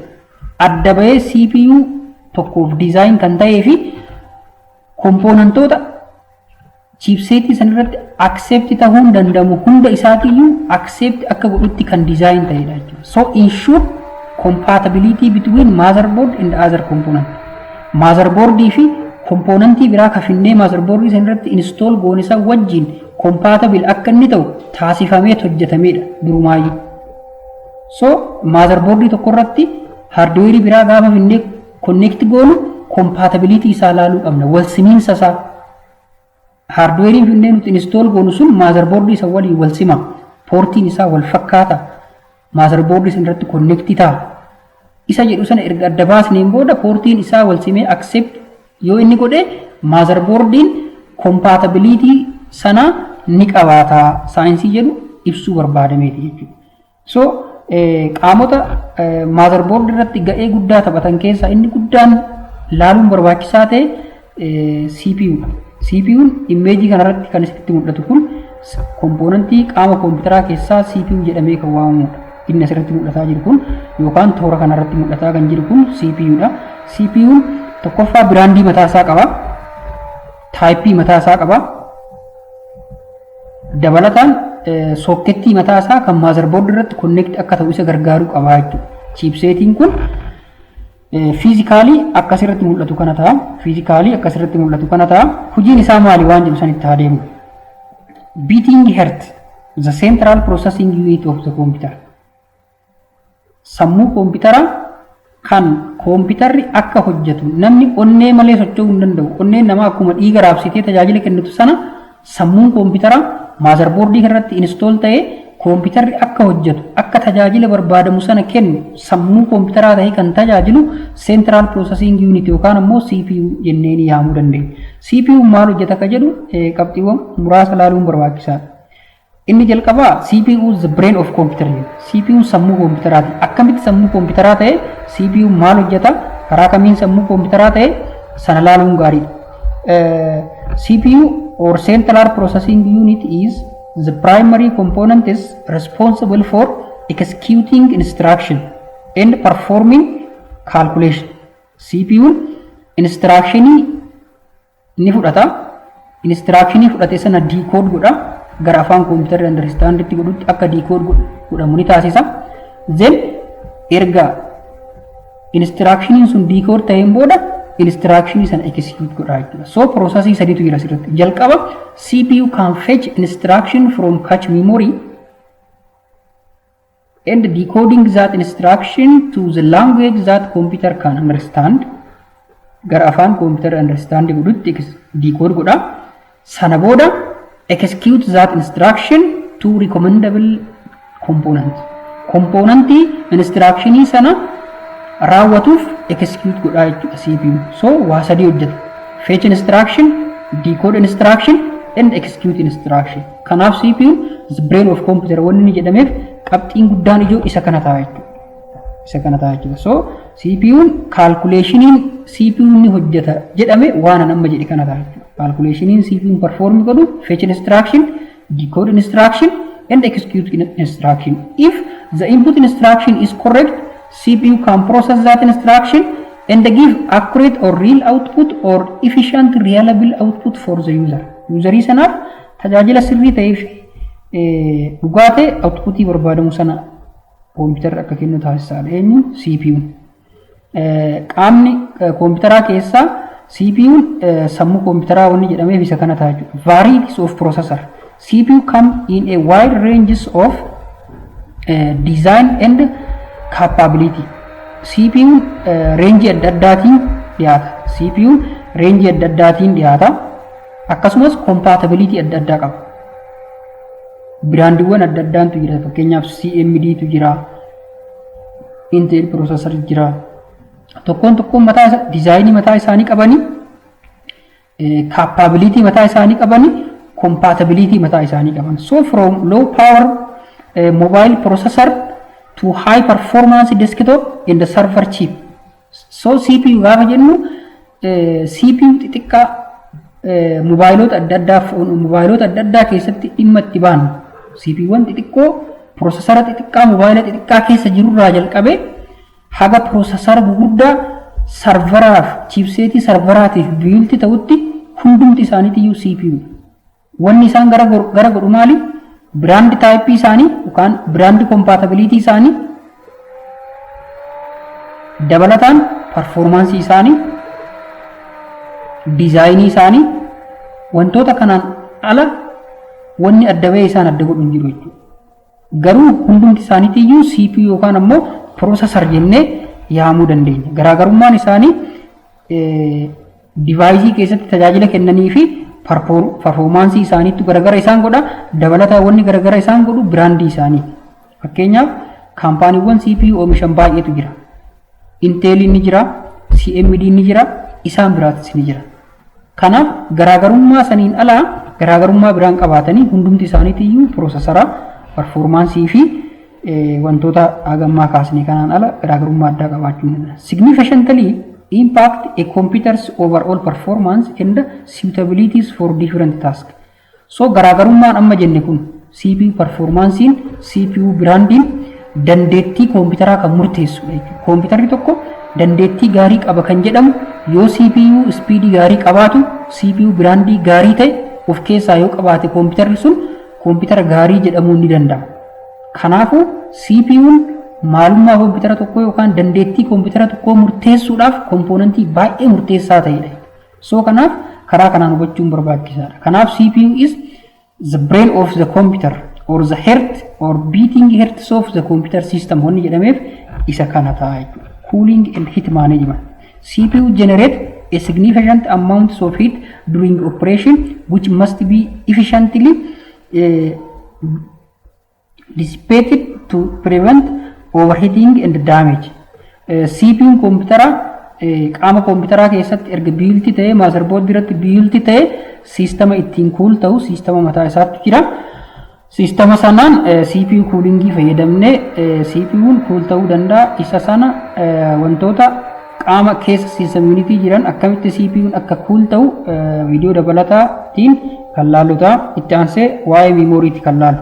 Speaker 1: adda bahee CPU tokkoof design kan ta'ee fi componentoota chipsetii san irratti accept ta'uun danda'amu hunda isaatiiyyuu accept akka godhutti kan design ta'edha jechuudha. So ensure compatibility between motherboard and other component. Motherboardii fi componentii biraa kafinnee motherboardii san irratti install goone isa wajjin compatible akka inni ta'u taasifamee hojjetamedha durumaayyuu. So motherboardii tokko irratti hardwareii biraa gaafa finnee connect goonu compatibility isaa laaluu qabna. Wal simiinsa isaa, hardwareiin finnee nuti install goonu sun motherboardii isa waliin wal sima, portiin isaa wal fakkaata, motherboardii san irratti connect ta'a isa jedhu sana erga adda baasneen booda, portiin isaa wal simee accept yoo inni godhe, motherboardiin compatibility sana ni qabaata saayinsii jedhu ibsuu barbaadameeti jechuudha. So qaamota motherboard irratti ga'ee guddaa taphatan keessaa inni guddaan laaluun barbaachisaa ta'e CPU dha. CPU'n imageii kanarratti kan isinitti mul'atu kun Componentii qaama koompitaraa keessaa CPU jedhamee kan waamamudha. Inni asirratti mul'ataa jiru kun yookaan toora kanarratti mul'ataa kan jiru kun CPU dha. CPU'n tokkoffaa brandii mataa isaa qaba. Typeii mataa isaa qaba. Dabalataan socketii mataa isaa kan motherboard irratti connect akka ta'u isa gargaaru qaba jechuudha. Chipsetiin kun physically akkasirratti mul'atu kana ta'a. Physically akkasirratti mul'atu kana ta'a. Hojiin isaa maali waan jedhu sanitti haa deemu. Beating heart, the central processing unit of the computer. Sammuu koompitaraa kan koompitarri akka hojjetu. Namni onnee malee socho'uu hin danda'u. Onneen namaa akkuma dhiiga raabsitee tajaajila kennitu sana, sammuun koompitaraa motherboardii irratti install ta'ee koompitarri akka hojjetu, akka tajaajila barbaadamu sana kennu, sammuu koompitaraa ta'ee kan tajaajilu central processing unit yookaan ammoo CPU jennee ni yaamuu dandeenya. CPU maal hojjeta akka jedhu qabxiiwwan muraasa ilaaluun barbaachisaadha. Inni jalqabaa CPU is the brain of computer jenna. CPU sammuu koompitaraati. Akkamitti sammuu koompitaraa ta'e? CPU maal hojjeta? Karaa kamiin sammuu koompitaraa ta'e? Sana ilaaluun gaariidha. CPU or central processing unit is the primary component is responsible for executing instruction and performing calculation. CPU instructionii ni fudhata. Instructionii fudhate sana decode godha. Gara afaan kompiitarri understanditti godhutti akka decode godhamu ni taasisa. Then erga instructioniin sun decode ta'een booda instructionii sana execute godha jechuudha. So processii sadiitu jira asirratti. Jalqaba CPU can fetch instruction from cache memory and decoding that instruction to the language that computer can understand. Gara afaan computer understand godhutti decode godha. Sana booda execute that instruction to recommendable component. Componentii instructionii sana raawwatuuf execute godhaa jechuudha CPU. So waa sadii hojjeta. Fetch instruction, decode instruction and execute instruction. Kanaaf CPU the brain of computer wanni inni jedhameef qabxiin guddaan ijoo isa kana ta'a jechuudha. Isa kana ta'a jechuudha. So CPU'n calculationiin CPU ni hojjeta jedhame waan an amma jedhe kana ta'a jechuudha. Calculationiin CPU'n perform godhu fetch instruction, decode instruction and execute instruction. If the input instruction is correct, CPU can process that instruction and give accurate or real output or efficient, reliable output for the user. Userii sanaaf tajaajila sirrii ta'ee fi dhugaa ta'e, outputii barbaadamu sana koompiitarri akka kennu taasisaadha. Eenyu? CPU. Qaamni koompiitaraa keessaa CPU'n sammuu koompiitaraa wanni jedhameef isa kana ta'a jechuudha. Varieties of processor. CPU come in a wide ranges of design and capability. CPU'n rangeii adda addaatiin dhiyaata. CPU'n rangeii adda addaatiin dhiyaata. Akkasumas compatibility adda addaa qaba. Brandiiwwan adda addaantu jira. Fakkeenyaaf CMD tu jira. Intel processor jira. Tokkoon tokkoon mataa designii mataa isaanii qabanii, capability mataa isaanii qabanii, compatibility mataa isaanii qaban. So from low power mobile processor to high performance desktop and the server chip. So CPU gaafa jennu CPU xixiqqaa mobaayilota adda addaa keessatti dhimma itti baanu, CPUwwan xixiqqoo, processora xixiqqaa mobaayila xixiqqaa keessa jirurraa jalqabee haga processora gurguddaa serveraaf, chipsetii serveraatiif built ta'utti hundumti isaaniitiyyuu CPU. Wanni isaan gara godhu maali? Brand typeii isaanii yookaan brand compatibility isaanii, dabalataan performanceii isaanii, designii isaanii, wantoota kanaan ala wanni adda bahee isaan adda godhu hin jiru jechuudha. Garuu hundumti isaaniitiyyuu CPU yookaan ammoo processor jennee yaamuu dandeenya. Garaagarummaan isaanii deviceii keessatti tajaajila kennanii fi performanceii isaaniitu garagara isaan godha. Dabalataan wanni garagara isaan godhu brandii isaanii. Fakkeenyaaf companywwan CPU oomishan baay'eetu jira. Intel ni jira, CMD ni jira, isaan biraatis ni jira. Kanaaf garaagarummaa saniin alaa garaagarummaa biraan qabaatanii hundumti isaaniitiyyuu processora performanceii fi wantoota hagammaa kaasne kanaan ala garaagarummaa addaa qabaachuu ni danda'a. Significantly impact a computer's overall performance and suitabilities for different tasks. So garaagarummaan amma jenne kun CPU performanceiin, CPU brandiin dandeettii koompitaraa kan murteessudha jechuudha. Koompitarri tokko dandeettii gaarii qaba kan jedhamu yoo CPU speedii gaarii qabaatu, CPU brandii gaarii ta'e of keessaa yoo qabaate, koompitarri sun koompitara gaarii jedhamuu ni danda'a. Kanaafuu CPU'n maalummaa koompitara tokkoo yookaan dandeettii koompitara tokkoo murteessuudhaaf componentii baay'ee murteessaa ta'edha. So kanaaf karaa kanaan hubachuun barbaachisaadha. Kanaaf CPU is the brain of the computer or the heart or beating heart of the computer system wanni jedhameef isa kana ta'a jechuudha. Cooling and heat management. CPU generate a significant amount of heat during operation, which must be efficiently dissipated to prevent overheating and damage. CPU'n koompitara qaama koompitaraa keessatti erga built ta'ee, motherboard irratti built ta'ee, siistama ittiin cool ta'u siistama mataa isaatu jira. Siistama sanaan CPU coolingii fayyadamnee CPU'n cool ta'uu danda'a. Isa sana wantoota qaama keessa system unitii jiran akkamitti CPU'n akka cool ta'u viidiyoo dabalataatiin kan laallu ta'a. Itti aansee waa'ee memoryti kan laallu.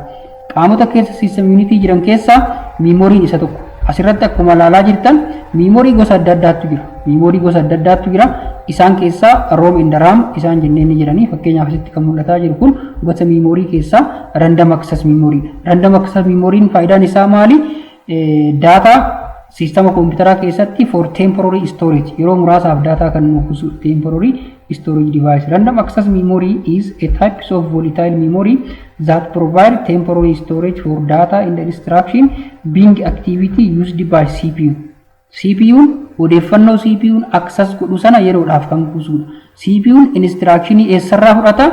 Speaker 1: Qaamota keessa system unitii jiran keessaa memoryn isa tokko. Asirratti akkuma ilaalaa jirtan memory gosa adda addaatu jira. Memory gosa adda addaatu jira. Isaan keessaa ROM and RAM isaan jenneen ni jiranii. Fakkeenyaaf asitti kan mul'ataa jiru kun gosa memory keessaa random access memorydha. Random access memoryn faayidaan isaa maali? Data siistama koompitaraa keessatti for temporary storage, yeroo muraasaaf data kan nu kuusu temporary storage device. Random access memory is a type of volatile memory that provide temporary storage for data in the instruction being activity used by CPU. CPU'n odeeffannoo CPU'n access godhu sana yeroodhaaf kan kuusudha. CPU'n instructionii eessarraa fudhata?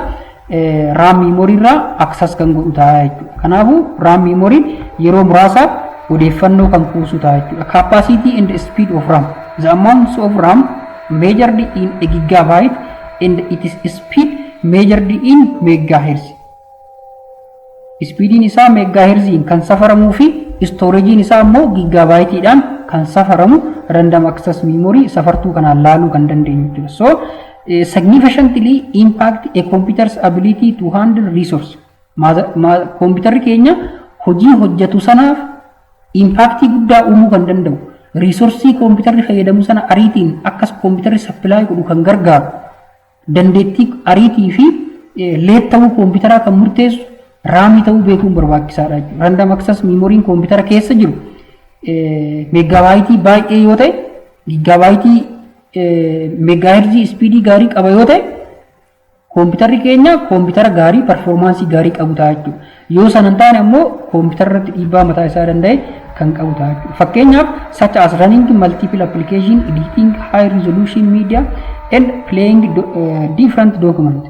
Speaker 1: RAM memory irraa access kan godhu ta'a jechuudha. Kanaafuu RAM memory yeroo muraasaaf odeeffannoo kan kuusu ta'a jechuudha. Capacity and speed of RAM. The amount of RAM measured in a gigabyte and its speed measured in megahertz. Speediin isaa megahertziin kan safaramuu fi storageiin isaa immoo gigabyteiidhaan kan safaramu random access memory safartuu kanaan laaluu kan dandeenyu jechuudha. So significantly impact a computer's ability to handle resource. Kompiitarri keenya hojii hojjetu sanaaf impactii guddaa uumuu kan danda'u, resourceii kompiitarri fayyadamu sana ariitiin akkas kompiitarri supply godhu kan gargaaru, dandeettii ariitii fi late ta'uu kompiitaraa kan murteessu RAMii ta'uu beekuun barbaachisaadha jechuudha. Random access memoryn kompiitara keessa jiru megabyteii baay'ee yoo ta'e, gigabyteii megahertzii speedii gaarii qaba yoo ta'e, kompiitarri keenya kompiitara gaarii performanceii gaarii qabu ta'a jechuudha. Yoo sana hin taane ammoo kompiitara irratti dhiibbaa mataa isaa danda'e kan qabu ta'a jechuudha. Fakkeenyaaf such as running multiple application, editing high resolution media and playing different document.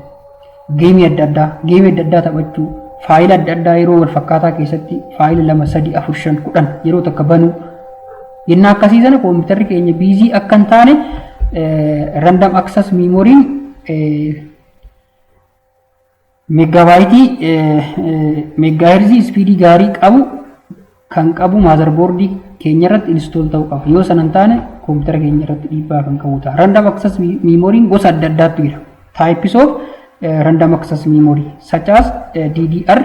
Speaker 1: Gameii adda addaa taphachuu, faayila adda addaa yeroo wal fakkaataa keessatti faayila lama, sadi, afur, shan, 10 yeroo takka banuu. Yennaa akkasii sana kompiitarri keenya busy akka hin taane random access memoryn megabyteii megahertzii speedii gaarii qabu kan qabu motherboardii keenya irratti install ta'uu qaba. Yoo sana hin taane koompitara keenya irratti dhiibbaa kan qabu ta'a. Random access memoryn gosa adda addaatu jira. Types of random access memory such as DDR,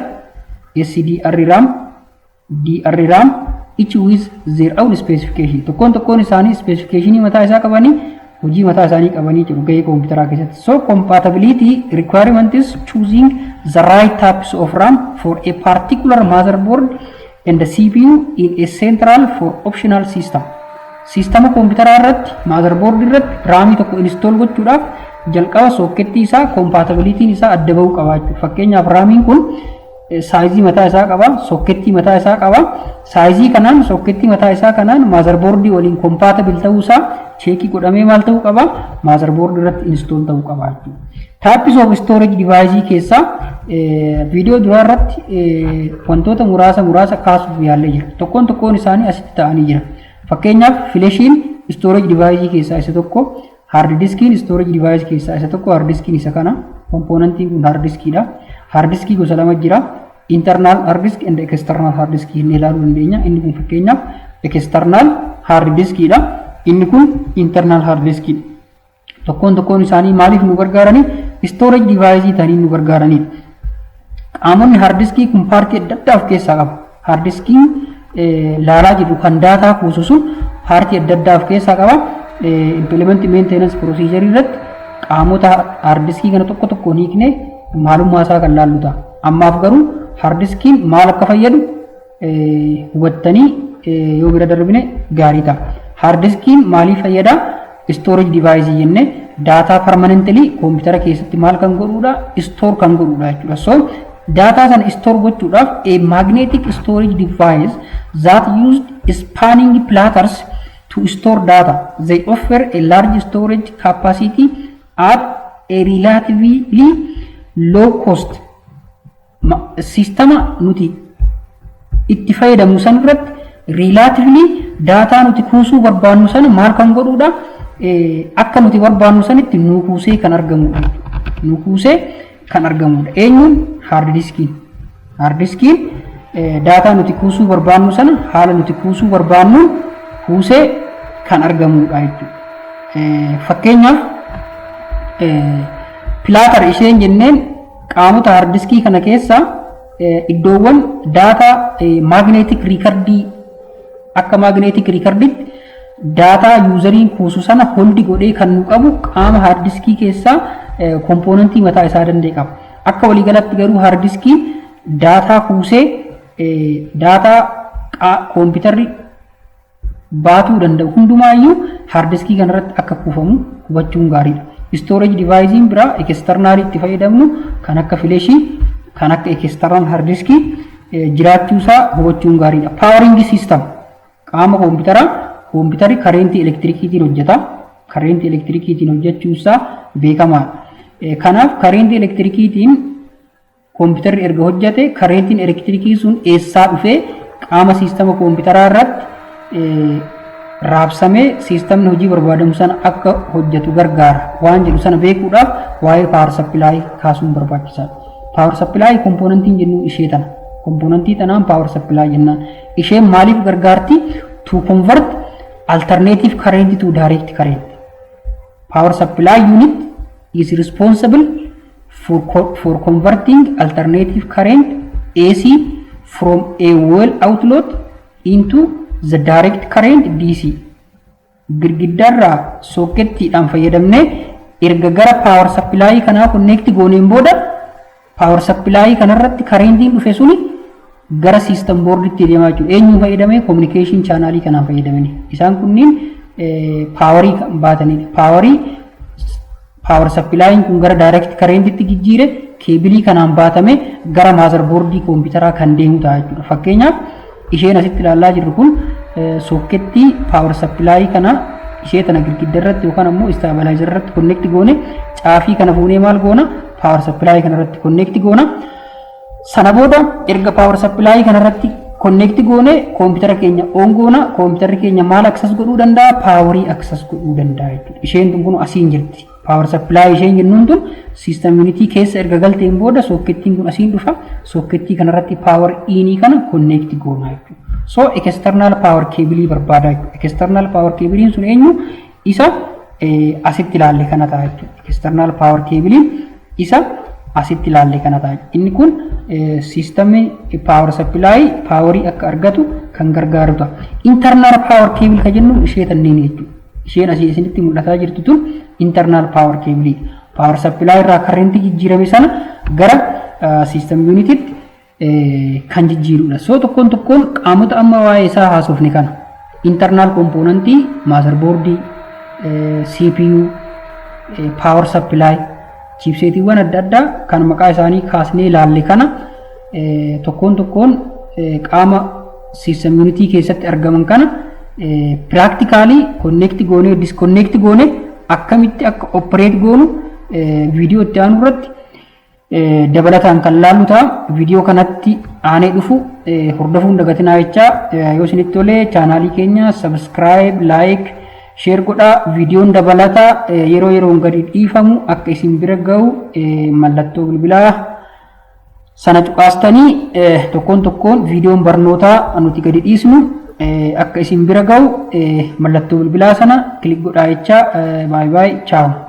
Speaker 1: SDR RAM, DR RAM, each with their own specification. Tokkoon tokkoon isaanii specificationii mataa isaa qabanii, hojii mataa isaanii qabanii jiru gahee koompitaraa keessatti. So compatibility requirement is choosing the right types of RAM for a particular motherboard and the CPU in a central for optional system. Siistama koompitaraa irratti, motherboard irratti RAMii tokko install gochuudhaaf jalqaba socketii isaa compatibilityn isaa adda bahuu qaba jechuudha. Fakkeenyaaf RAMiin kun sizeii mataa isaa qaba, socketii mataa isaa qaba. Sizeii kanaan, socketii mataa isaa kanaan motherboardii waliin compatible ta'uu isaa checkii godhamee maal ta'uu qaba? Motherboardii irratti install ta'uu qaba jechuudha. Types of storage device keessaa viidiyoo duraa irratti wantoota muraasa muraasa kaasuuf yaallee jira. Tokkoon tokkoon isaanii asitti ta'anii jira. Fakkeenyaaf flashiin storage device keessaa isa tokko, hard diskiin storage device keessaa isa tokko, hard diskiin isa kana, componentiin kun hard diskiidha. Hard diskii gosa lama jira. Internal hard disk and external hard disk inni ilaaluu dandeenya. Inni kun fakkeenyaaf external hard diskiidha. Inni kun internal hard diskiidha. Tokkoon tokkoon isaanii maaliif nu gargaaranii? Storage device ta'anii nu gargaaranidha. Qaamonni hard diskii kun partii adda addaa of keessaa qaba. Hard diskiin laalaa jirru kan daataa kuusu sun partii adda addaa of keessaa qaba. Implement maintenance procedure irratti qaamota hard diskii kana tokko tokkoon hiiknee maalummaa isaa kan laallu ta'a. Ammaaf garuu hard diskiin maal akka fayyadu hubattanii yoo bira darbine gaarii ta'a. Hard diskiin maaliif fayyada? Storage device jennee daataa permanently koompitara keessatti maal kan godhuudha? Store kan godhuudha jechuudha. So daataa sana store gochuudhaaf a magnetic storage device that used spinning platters to store data. They offer a large storage capacity at a relatively low cost. Sistama nuti itti fayyadamnu san irratti relatively daataa nuti kuusuu barbaannu sana maal kan godhuudha? Akka nuti barbaannu sanitti nu kuusee kan argamudha. Nu kuusee kan argamudha. Eenyuun? Hard diskiin. Hard diskiin daataa nuti kuusuu barbaannu sana haala nuti kuusuu barbaannuun kuusee kan argamudha jechuudha. Fakkeenyaaf, platter isheen jenneen qaamota hard diskii kana keessa iddoowwan daataa magnetic recordii, akka magnetic recordiitti daataa useriin kuusu sana hold godhee kan nu qabu qaama hard diskii keessaa componentii mataa isaa danda'e qaba. Akka waliigalatti garuu hard diskiin daataa kuusee daataa koompitarri baatuu danda'u hundumaayyuu hard diskii kanarratti akka kuufamu hubachuun gaariidha. Storage device'n biraa external itti fayyadamnu kan akka flashii, kan akka external hard diskii jiraachuusaa hubachuun gaariidha. Powering system qaama koompitaraa, koompitarri karentii elektirikiitiin hojjeta. Karentii elektirikiitiin hojjechuusaa beekamaadha. Kanaaf karentii elektirikiitiin koompitarri erga hojjete, karentiin elektirikii sun eessaa dhufee qaama siistama koompitaraa irratti raabsamee siistamni hojii barbaadamu sana akka hojjetu gargaara waan jedhu sana beekuudhaaf waa'ee power supply kaasuun barbaachisaadha. Power supply componentiin jennu ishee tana. Componentii tanaan power supply jennaan. Isheen maaliif gargaarti? To convert alternative current to direct current. Power supply unit is responsible for converting alternative current AC from a wall outlet into the direct current DC. Girgiddaarraa sockettiidhaan fayyadamnee erga gara power supply kanaa connect gooneen booda, power supply kanarratti karentiin dhufe suni gara system boarditti deemaa jechuudha. Eenyuun fayyadamee? Communication channelii kanaan fayyadamanii. Isaan kunniin powerii kan baatanidha. Powerii power supplyin kun gara direct currentitti jijjiire cableii kanaan baatame gara motherboardii koompitaraa kan deemu ta'a jechuudha. Fakkeenyaaf, isheen asitti ilaalaa jirru kun sockettii power supplyii kana ishee tana girgidda irratti yookaan ammoo stabilizer irratti connect goone, caafii kana fuunee maal goona? Power supplyii kana irratti connect goona. Sana booda erga power supplyii kana irratti connect goone, koompitara keenya on goona. Koompitarri keenya maal access godhuu danda'a? Powerii access godhuu danda'a jechuudha. Isheen tun kun asiin jirti. Power supplyii isheen jennuun tun system unitii keessa erga galteen booda sockettiin kun asiin dhufa. Sockettii kanarratti power inii kana connect goona jechuudha. So external power cableii barbaada jechuudha. External power cableiin sun eenyu? Isa asitti ilaalle kana ta'a jechuudha. External power cableiin isa asitti ilaalle kana ta'a. Inni kun systemni power supplyii powerii akka argatu kan gargaaru ta'a. Internal power cable kan jennu ishee tanneen jechuudha. Isheen asii isinitti mul'ataa jirtu tun internal power cable. Power supplyii irraa currentii jijjiirame sana gara system unitiitti kan jijjiirudha. So tokkoon tokkoon qaamota amma waa'ee isaa haasofne kana, internal componentii, motherboardii, CPU, power supply, chipsetiiwwan adda addaa kan maqaa isaanii kaasnee ilaalle kana, tokkoon tokkoon qaama system unitii keessatti argaman kana practically connect goonee, disconnect goonee akkamitti akka operate goonu viidiyoo itti aanu irratti dabalataan kan laallu ta'a. Viidiyoo kanatti aanee dhufu hordofuun dagatinaa jechaa, yoo isinitti tole channelii keenya subscribe, like, share godhaa. Viidiyoon dabalataa yeroo yeroon gadi dhiifamu akka isin bira ga'u mallattoo bilbilaa sana cuqaastanii tokkoon tokkoon viidiyoon barnootaa nuti gadi dhiisnu akka isin bira ga'u mallattoo bilbilaa sana click godhaa jechaa, bye bye, ciao.